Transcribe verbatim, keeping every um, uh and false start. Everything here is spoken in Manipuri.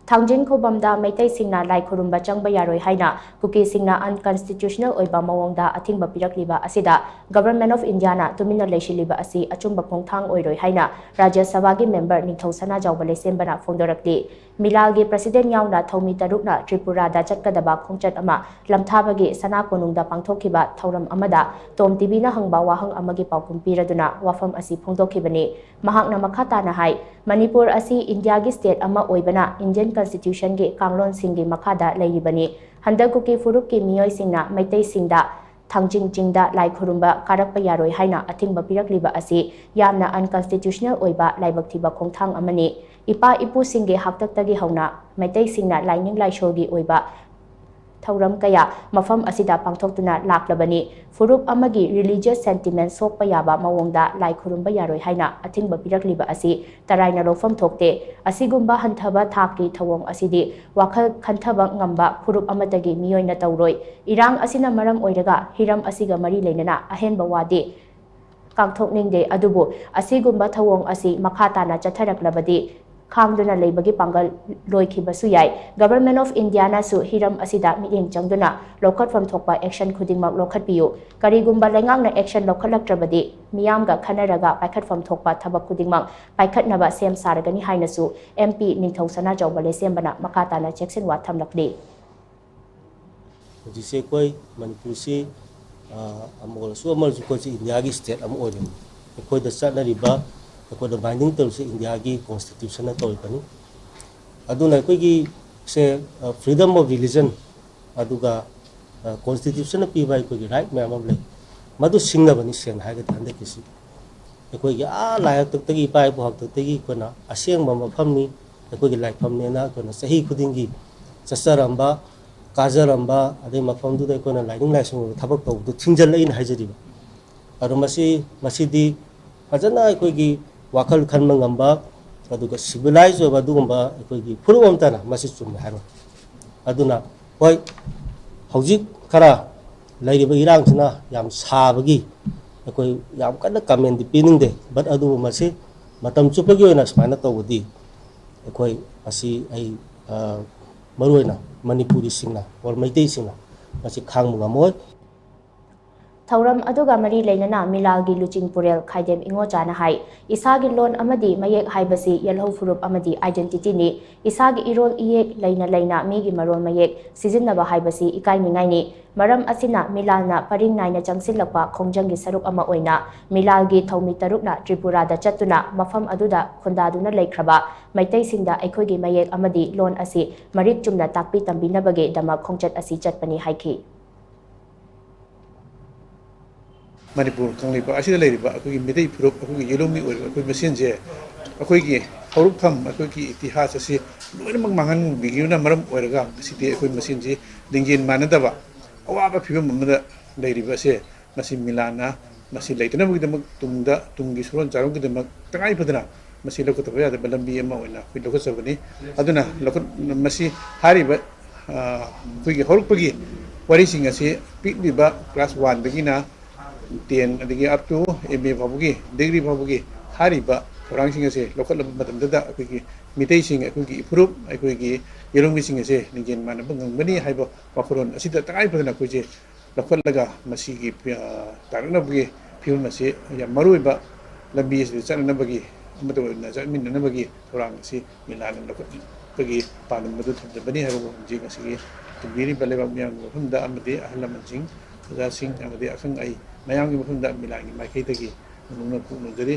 ꯊꯥꯡꯖꯤꯡ ꯈꯨꯕꯝꯗ ꯃꯩꯇꯩꯁꯤꯡꯅ ꯂꯥꯏ ꯈꯨꯔꯨꯝꯕ ꯆꯪꯕ ꯌꯥꯔꯣꯏ ꯍꯥꯏꯅ ꯀꯨꯀꯤꯁꯤꯡꯅ unconstitutional ꯑꯣꯏꯕ ꯃꯑꯣꯡꯗ ꯑꯊꯤꯡꯕ ꯄꯤꯔꯛꯂꯤꯕ ꯑꯁꯤꯗ Government of Indiaꯅ ꯇꯨꯃꯤꯟꯅ ꯂꯩꯁꯤꯜꯂꯤꯕ ꯑꯁꯤ ꯑꯆꯨꯝꯕ ꯈꯣꯡꯊꯥꯡ ꯑꯣꯏꯔꯣꯏ ꯍꯥꯏꯅ ꯔꯥꯖ꯭ꯌ ꯁꯚꯥꯒꯤ member ꯅꯤꯡꯊꯧ ꯁꯅꯥꯖꯥꯎꯕ ꯂꯩꯁꯦꯝꯕꯅ ꯐꯣꯡꯗꯣꯔꯛꯂꯤ꯫ ꯃꯤꯂꯥꯜꯒꯤ president ꯌꯥꯎꯅ ꯊꯧꯃꯤ ꯇꯔꯨꯛꯅ ꯇ꯭ꯔꯤꯄꯨꯔꯥꯗ ꯆꯠꯀꯗꯕ ꯈꯣꯡꯆꯠ ꯑꯃ ꯂꯝꯊꯥꯕꯒꯤ ꯁꯅꯥ ꯀꯣꯅꯨꯡꯗ ꯄꯥꯡꯊꯣꯛꯈꯤꯕ ꯊꯧꯔꯝ ꯑꯃꯗ ꯇꯣꯝ ꯇꯤꯚꯤꯅ ꯍꯪꯕ ꯋꯥꯍꯪ ꯑꯃꯒꯤ ꯄꯥꯎꯈꯨꯝ ꯄꯤꯔꯗꯨꯅ ꯋꯥꯐꯝ ꯑꯁꯤ ꯐꯣꯡꯗꯣꯛꯈꯤꯕꯅꯤ꯫ ꯃꯍꯥꯛꯅ ꯃꯈꯥ ꯇꯥꯅ ꯍꯥꯏ, ꯃꯅꯤꯄꯨꯔ ꯑꯁꯤ ꯏꯟꯗꯤꯌꯥꯒꯤ state ꯑꯃ ꯑꯣꯏꯕꯅ Indian Constitutionꯒꯤ ꯀꯥꯡꯂꯣꯟꯁꯤꯡꯒꯤ ꯃꯈꯥꯗ ꯂꯩꯔꯤꯕꯅꯤ꯫ ꯍꯟꯗꯛ ꯀꯨꯀꯤ ꯐꯨꯔꯨꯞꯀꯤ ꯃꯤꯑꯣꯏꯁꯤꯡꯅ ꯃꯩꯇꯩꯁꯤꯡꯗ ꯊꯥꯡꯖꯤꯡ ꯆꯤꯡꯗ ꯂꯥꯏ ꯈꯨꯔꯨꯝꯕ ꯀꯥꯔꯛꯄ ꯌꯥꯔꯣꯏ ꯍꯥꯏꯅ ꯑꯊꯤꯡꯕ ꯄꯤꯔꯛꯂꯤꯕ ꯑꯁꯤ ꯌꯥꯝꯅ unconstitutional ꯑꯣꯏꯕ ꯂꯥꯏꯕꯛ ꯊꯤꯕ ꯈꯣꯡꯊꯥꯡ ꯑꯃꯅꯤ꯫ ꯏꯄꯥ ꯏꯄꯨꯁꯤꯡꯒꯤ ꯍꯥꯛꯇꯛꯇꯒꯤ ꯍꯧꯅ ꯃꯩꯇꯩꯁꯤꯡꯅ ꯂꯥꯏꯅꯤꯡ ꯂꯥꯏꯁꯣꯜꯒꯤ ꯑꯣꯏꯕ ꯊꯧꯔꯝ ꯀꯌꯥ ꯃꯐꯝ ꯑꯁꯤꯗ ꯄꯥꯡꯊꯣꯛꯇꯨꯅ ꯂꯥꯛꯂꯕꯅꯤ꯫ ꯐꯨꯔꯨꯞ ꯑꯃꯒꯤ religious sentiment ꯁꯣꯛꯄ ꯌꯥꯕ ꯃꯑꯣꯡꯗ ꯂꯥꯏ ꯈꯨꯔꯨꯝꯕ ꯌꯥꯔꯣꯏ ꯍꯥꯏꯅ ꯑꯊꯤꯡꯕ ꯄꯤꯔꯛꯂꯤꯕ ꯑꯁꯤ ꯇꯔꯥꯏꯅ ꯂꯧꯐꯝ ꯊꯣꯛꯇꯦ꯫ ꯑꯁꯤꯒꯨꯝꯕ ꯍꯟꯊꯕ ꯊꯥꯛꯀꯤ ꯊꯧꯑꯣꯡ ꯑꯁꯤꯗꯤ ꯋꯥꯈꯜ ꯈꯟꯊꯕ ꯉꯝꯕ ꯐꯨꯔꯨꯞ ꯑꯃꯠꯇꯒꯤ ꯃꯤꯑꯣꯏꯅ ꯇꯧꯔꯣꯏ꯫ ꯏꯔꯥꯡ ꯑꯁꯤꯅ ꯃꯔꯝ ꯑꯣꯏꯔꯒ ꯍꯤꯔꯝ ꯑꯁꯤꯒ ꯃꯔꯤ ꯂꯩꯅꯅ ꯑꯍꯦꯟꯕ ꯋꯥꯗꯤ ꯀꯥꯡꯊꯣꯛꯅꯤꯡꯗꯦ, ꯑꯗꯨꯕꯨ ꯑꯁꯤꯒꯨꯝꯕ ꯊꯧꯑꯣꯡ ꯑꯁꯤ ꯃꯈꯥ ꯇꯥꯅ ꯆꯠꯊꯔꯛꯂꯕꯗꯤ ꯈꯥꯡꯗꯨꯅ ꯂꯩꯕꯒꯤ ꯄꯥꯡꯒꯜ ꯂꯣꯏꯈꯤꯕꯁꯨ ꯌꯥꯏ꯫ Government of Indiaꯅꯁꯨ ꯍꯤꯔꯝ ꯑꯁꯤꯗ ꯃꯤꯠꯌꯦꯡ ꯆꯪꯗꯨꯅ ꯂꯧꯈꯠꯐꯝ ꯊꯣꯛꯄ action ꯈꯨꯗꯤꯡꯃꯛ ꯂꯧꯈꯠꯄꯤꯌꯨ꯫ ꯀꯔꯤꯒꯨꯝꯕ ꯂꯩꯉꯥꯛꯅ action ꯂꯧꯈꯠꯂꯛꯇ꯭ꯔꯕꯗꯤ ꯃꯤꯌꯥꯝꯒ ꯈꯟꯅꯔꯒ ꯄꯥꯏꯈꯠꯐꯝ ꯊꯣꯛꯄ ꯊꯕꯛ ꯈꯨꯗꯤꯡꯃꯛ ꯄꯥꯏꯈꯠꯅꯕ ꯁꯦꯝ ꯁꯥꯔꯒꯅꯤ ꯍꯥꯏꯅꯁꯨ MP ꯅꯤꯡꯊꯧ ꯁꯅꯥꯖꯥꯎꯕ ꯂꯩꯁꯦꯝꯕꯅ ꯃꯈꯥ ꯇꯥꯅ ꯆꯦꯛꯁꯤꯟꯋꯥ ꯊꯝꯂꯛꯂꯤ꯫ ꯍꯧꯖꯤꯛꯁꯦ ꯑꯩꯈꯣꯏ ꯃꯅꯤꯄꯨꯔꯁꯤ, ꯑ, ꯑꯃ ꯑꯣꯏꯔꯁꯨ ꯑꯃ ꯑꯣꯏꯔꯁꯨ ꯑꯩꯈꯣꯏꯁꯤ ꯏꯟꯗꯤꯌꯥꯒꯤ state ꯑꯃ ꯑꯣꯏꯕꯅꯤ꯫ ꯑꯩꯈꯣꯏꯗ ꯆꯠꯅꯔꯤꯕ, ꯑꯩꯈꯣꯏꯗ binding ꯇꯧꯔꯤꯁꯦ ꯏꯟꯗꯤꯌꯥꯒꯤ constitutionꯅ ꯇꯧꯔꯤꯕꯅꯤ꯫ ꯑꯗꯨꯅ ꯑꯩꯈꯣꯏꯒꯤ ꯁꯦ, ꯑ, freedom of religion, ꯑꯗꯨꯒ, ꯑ, constitutionꯅ ꯄꯤꯕ ꯑꯩꯈꯣꯏꯒꯤ right ꯃꯌꯥꯝ ꯑꯃ ꯂꯩ꯫ ꯃꯗꯨ ꯁꯤꯡꯅꯕꯅꯤ, ꯁꯦꯡꯅ ꯍꯥꯏꯔꯒꯗꯤ ꯍꯟꯗꯛꯀꯤꯁꯤ꯫ ꯑꯩꯈꯣꯏꯒꯤ ꯑꯥ ꯂꯥꯏ ꯍꯥꯛꯇꯛꯇꯒꯤ, ꯏꯄꯥ ꯏꯄꯨ ꯍꯥꯛꯇꯛꯇꯒꯤ ꯑꯩꯈꯣꯏꯅ ꯑꯁꯦꯡꯕ ꯃꯐꯝꯅꯤ, ꯑꯩꯈꯣꯏꯒꯤ ꯂꯥꯏꯐꯝꯅꯦꯅ ꯑꯩꯈꯣꯏꯅ ꯆꯍꯤ ꯈꯨꯗꯤꯡꯒꯤ ꯆꯠꯆꯔꯝꯕ, ꯀꯥꯖꯔꯝꯕ, ꯑꯗꯩ ꯃꯐꯝꯗꯨꯗ ꯑꯩꯈꯣꯏꯅ ꯂꯥꯏꯅꯤꯡ ꯂꯥꯏꯁꯣꯟꯒꯤ ꯊꯕꯛ ꯇꯧꯕꯗꯨ ꯊꯤꯡꯖꯤꯜꯂꯛꯏꯅ ꯍꯥꯏꯖꯔꯤꯕ꯫ ꯑꯗꯣ ꯃꯁꯤ, ꯃꯁꯤꯗꯤ ꯐꯖꯅ ꯑꯩꯈꯣꯏꯒꯤ ꯋꯥꯈꯜ ꯈꯟꯕ ꯉꯝꯕ, ꯑꯗꯨꯒ civilized ꯑꯣꯏꯕ ꯑꯗꯨꯒꯨꯝꯕ ꯑꯩꯈꯣꯏꯒꯤ ꯐꯨꯔꯨꯞ ꯑꯃꯠꯇꯅ ꯃꯁꯤ ꯆꯨꯝꯃꯦ ꯍꯥꯏꯔꯣꯏ꯫ ꯑꯗꯨꯅ ꯍꯣꯏ, ꯍꯧꯖꯤꯛ ꯈꯔ ꯂꯩꯔꯤꯕ ꯏꯔꯥꯡꯁꯤꯅ ꯌꯥꯝ ꯁꯥꯕꯒꯤ ꯑꯩꯈꯣꯏ ꯌꯥꯝ ꯀꯟꯅ commentꯗꯤ ꯄꯤꯅꯤꯡꯗꯦ, but ꯑꯗꯨꯕꯨ ꯃꯁꯤ ꯃꯇꯝ ꯆꯨꯞꯄꯒꯤ ꯑꯣꯏꯅ ꯁꯨꯃꯥꯏꯅ ꯇꯧꯕꯗꯤ ꯑꯩꯈꯣꯏ ꯃꯁꯤ ꯑꯩ ꯃꯔꯨꯑꯣꯏꯅ ꯃꯅꯤꯄꯨꯔꯤꯁꯤꯡꯅ ꯑꯣꯔ ꯃꯩꯇꯩꯁꯤꯡꯅ ꯃꯁꯤ ꯈꯥꯡꯕ ꯉꯝꯃꯣꯏ꯫ ꯊꯧꯔꯝ ꯑꯗꯨꯒ ꯃꯔꯤ ꯂꯩꯅꯅ ꯃꯤꯂꯥꯜꯒꯤ ꯂꯨꯆꯤꯡ ꯄꯨꯔꯦꯜ ꯈꯥꯏꯗꯦꯝ ꯏꯉꯣꯆꯥꯅ ꯍꯥꯏ, ꯏꯁꯥꯒꯤ ꯂꯣꯟ ꯑꯃꯗꯤ ꯃꯌꯦꯛ ꯍꯥꯏꯕꯁꯤ ꯌꯦꯜꯍꯧ ꯐꯨꯔꯨꯞ ꯑꯃꯗꯤ identity ꯅꯤ꯫ ꯏꯁꯥꯒꯤ ꯏꯔꯣꯜ ꯏꯌꯦꯛ ꯂꯩꯅ ꯂꯩꯅ ꯃꯤꯒꯤ ꯃꯔꯣꯜ ꯃꯌꯦꯛ ꯁꯤꯖꯤꯟꯅꯕ ꯍꯥꯏꯕꯁꯤ ꯏꯀꯥꯏꯅꯤꯡꯉꯥꯏꯅꯤ꯫ ꯃꯔꯝ ꯑꯁꯤꯅ ꯃꯤꯂꯥꯜꯅ ꯄꯔꯤꯡ ꯅꯥꯏꯅ ꯆꯪꯁꯤꯜꯂꯛꯄ ꯈꯣꯡꯖꯪꯒꯤ ꯁꯔꯨꯛ ꯑꯃ ꯑꯣꯏꯅ ꯃꯤꯂꯥꯜꯒꯤ ꯊꯧꯃꯤ ꯇꯔꯨꯛꯅ ꯇ꯭ꯔꯤꯄꯨꯔꯥꯗ ꯆꯠꯇꯨꯅ ꯃꯐꯝ ꯑꯗꯨꯗ ꯈꯨꯟꯗꯥꯗꯨꯅ ꯂꯩꯈ꯭ꯔꯕ ꯃꯩꯇꯩꯁꯤꯡꯗ ꯑꯩꯈꯣꯏꯒꯤ ꯃꯌꯦꯛ ꯑꯃꯗꯤ ꯂꯣꯟ ꯑꯁꯤ ꯃꯔꯤꯛ ꯆꯨꯝꯅ ꯇꯥꯛꯄꯤ ꯇꯝꯕꯤꯅꯕꯒꯤꯗꯃꯛ ꯈꯣꯡꯆꯠ ꯑꯁꯤ ꯆꯠꯄꯅꯤ ꯍꯥꯏꯈꯤ꯫ ꯃꯅꯤꯄꯨꯔ ꯀꯪꯂꯩꯄꯥꯛ ꯑꯁꯤꯗ ꯂꯩꯔꯤꯕ ꯑꯩꯈꯣꯏꯒꯤ ꯃꯤꯇꯩ ꯐꯨꯔꯨꯞ, ꯑꯩꯈꯣꯏꯒꯤ ꯌꯦꯜꯍꯧꯃꯤ ꯑꯣꯏꯔꯤꯕ ꯑꯩꯈꯣꯏ ꯃꯁꯦꯟꯁꯦ ꯑꯩꯈꯣꯏꯒꯤ ꯍꯧꯔꯛꯐꯝ, ꯑꯩꯈꯣꯏꯒꯤ ꯏꯇꯤꯍꯥꯁ ꯑꯁꯤ ꯂꯣꯏꯅꯃꯛ ꯃꯥꯡꯍꯟꯕꯤꯈꯤꯕꯅ ꯃꯔꯝ ꯑꯣꯏꯔꯒ ꯉꯁꯤꯗꯤ ꯑꯩꯈꯣꯏ ꯃꯁꯦꯟꯁꯤ ꯂꯤꯡꯖꯦꯜ ꯃꯥꯟꯅꯗꯕ ꯑꯋꯥꯕ ꯐꯤꯕꯝ ꯑꯃꯗ ꯂꯩꯔꯤꯕ ꯑꯁꯦ ꯃꯁꯤ ꯃꯤꯂꯥꯟꯅ ꯃꯁꯤ ꯂꯩꯇꯅꯕꯒꯤꯗꯃꯛ ꯇꯨꯡꯗ ꯇꯨꯡꯒꯤ ꯁꯨꯔꯣꯟ ꯆꯥꯔꯣꯟꯒꯤꯗꯃꯛ ꯇꯉꯥꯏ ꯐꯗꯅ ꯃꯁꯤ ꯂꯧꯈꯠꯇꯕ ꯌꯥꯗꯕ ꯂꯝꯕꯤ ꯑꯃ ꯑꯣꯏꯅ ꯑꯩꯈꯣꯏ ꯂꯧꯈꯠꯆꯕꯅꯤ꯫ ꯑꯗꯨꯅ ꯂꯧꯈꯠ-, ꯃꯁꯤ ꯍꯥꯏꯔꯤꯕ ꯑꯩꯈꯣꯏꯒꯤ ꯍꯧꯔꯛꯄꯒꯤ ꯋꯥꯔꯤꯁꯤꯡ ꯑꯁꯤ ꯄꯤꯛꯂꯤꯕ class one ꯗꯒꯤꯅ ten ꯑꯗꯒꯤ up to M A ꯐꯥꯎꯕꯒꯤ degree ꯐꯥꯎꯕꯒꯤ ꯍꯥꯏꯔꯤꯕ ꯊꯧꯔꯥꯡꯁꯤꯡ ꯑꯁꯦ ꯂꯧꯈꯠꯂꯕ ꯃꯇꯝꯗꯗ ꯑꯩꯈꯣꯏꯒꯤ ꯃꯤꯇꯩꯁꯤꯡ, ꯑꯩꯈꯣꯏꯒꯤ ꯏꯐꯨꯔꯨꯞ, ꯑꯩꯈꯣꯏꯒꯤ ꯌꯦꯜꯍꯧꯃꯤꯁꯤꯡ ꯑꯁꯦ ꯂꯤꯡꯖꯦꯜ ꯃꯥꯟꯅꯕ ꯉꯝꯒꯅꯤ ꯍꯥꯏꯕ ꯋꯥꯈꯜꯂꯣꯟ ꯑꯁꯤꯗ ꯇꯉꯥꯏ ꯐꯗꯅ ꯑꯩꯈꯣꯏꯁꯦ ꯂꯧꯈꯠꯂꯒ ꯃꯁꯤꯒꯤ ꯇꯥꯔꯛꯅꯕꯒꯤ ꯐꯤꯕꯝ ꯑꯁꯤ ꯌꯥꯝ ꯃꯔꯨꯑꯣꯏꯕ ꯂꯝꯕꯤ ꯑꯁꯤꯗ ꯆꯠꯅꯅꯕꯒꯤ ꯑꯃꯠꯇ ꯑꯣꯏꯅ ꯆꯠꯃꯤꯟꯅꯅꯕꯒꯤ ꯊꯧꯔꯥꯡ ꯑꯁꯤ ꯃꯤꯂꯥꯟꯅ ꯂꯧꯈꯠꯄꯒꯤ ꯄꯥꯟꯗꯝ ꯑꯗꯨ ꯊꯝꯖꯕꯅꯤ ꯍꯥꯏꯕ ꯋꯥꯐꯝꯁꯤ ꯉꯁꯤꯒꯤ ꯇꯤꯟꯕꯤꯔꯤꯕ ꯂꯩꯕꯥꯛ ꯃꯤꯌꯥꯝꯒꯤ ꯃꯐꯝꯗ ꯑꯃꯗꯤ ꯑꯍꯜ ꯂꯃꯟꯁꯤꯡ, ꯑꯣꯖꯥꯁꯤꯡ ꯑꯃꯗꯤ ꯑꯈꯪ ꯑꯍꯩ ꯃꯌꯥꯝꯒꯤ ꯃꯐꯝꯗ ꯃꯤꯂꯥꯟꯒꯤ ꯃꯥꯏꯀꯩꯗꯒꯤ ꯅꯧꯅ ꯐꯣꯡꯗꯣꯛꯆꯔꯤ꯫